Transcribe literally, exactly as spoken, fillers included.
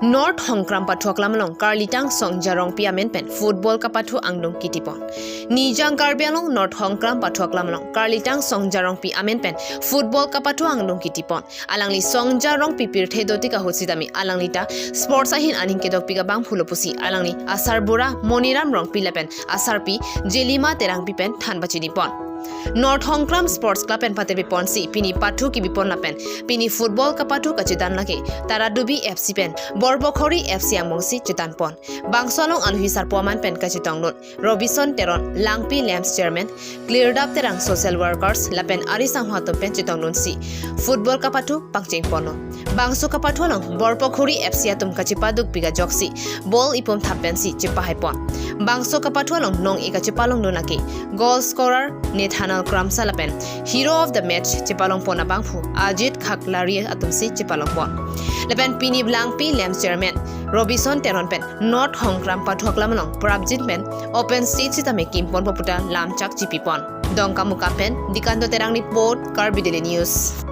North Hongkram pathu aklam along Karlitang Songja Rongpi amen pen football kapathu angdung kitipon. Nijang Karbi Anglong North Hongkram pathu aklam along Karlitang Songja Rongpi amen pen football kapathu angdung kitipon. Alangli Songja Rongpi pirthe dotik ahut sitame alangli ta sports ahin aning kedokpik abang pulo pusi alangli asarbura Moniram Rongpi lapen asarpi Jelima Terangpi pen than pachinipon. North Hongkram Sports Club pen patepiponsi pini pathu kibipon lapen pini football kapathu kachedan lake Taradubi F C pen Borpokhori F C angbongsi chedanpon. Bangso along aluhi sarpo aman pen kachetongdun Robison Teron, Langpi Lamps Chairman, Klirdap Terang, social workers lapen ari sangho atum pen chetongdunsi football kapathu pangchengponlo. Bangso kapathu along Borpokhori F C atum kachepadukpik ajoksi ball ipum thap pensi chepahaipon. Bangso kapathu along nong-e kachepalongdun lake goal scorer Nathaniel Kramsa lapen hero of the match chepalongpon abangphu Ajit Khaklari atumsi chepalongpon. Lapen pini Langpi Lamps Chairman Robison Teron pen North Hongkram pathu aklam along prapjin pen open stage sitame kimponpo puta lamchak chipipon. Dongkamukam pen Dikanto Terang report, Karbi Daily News.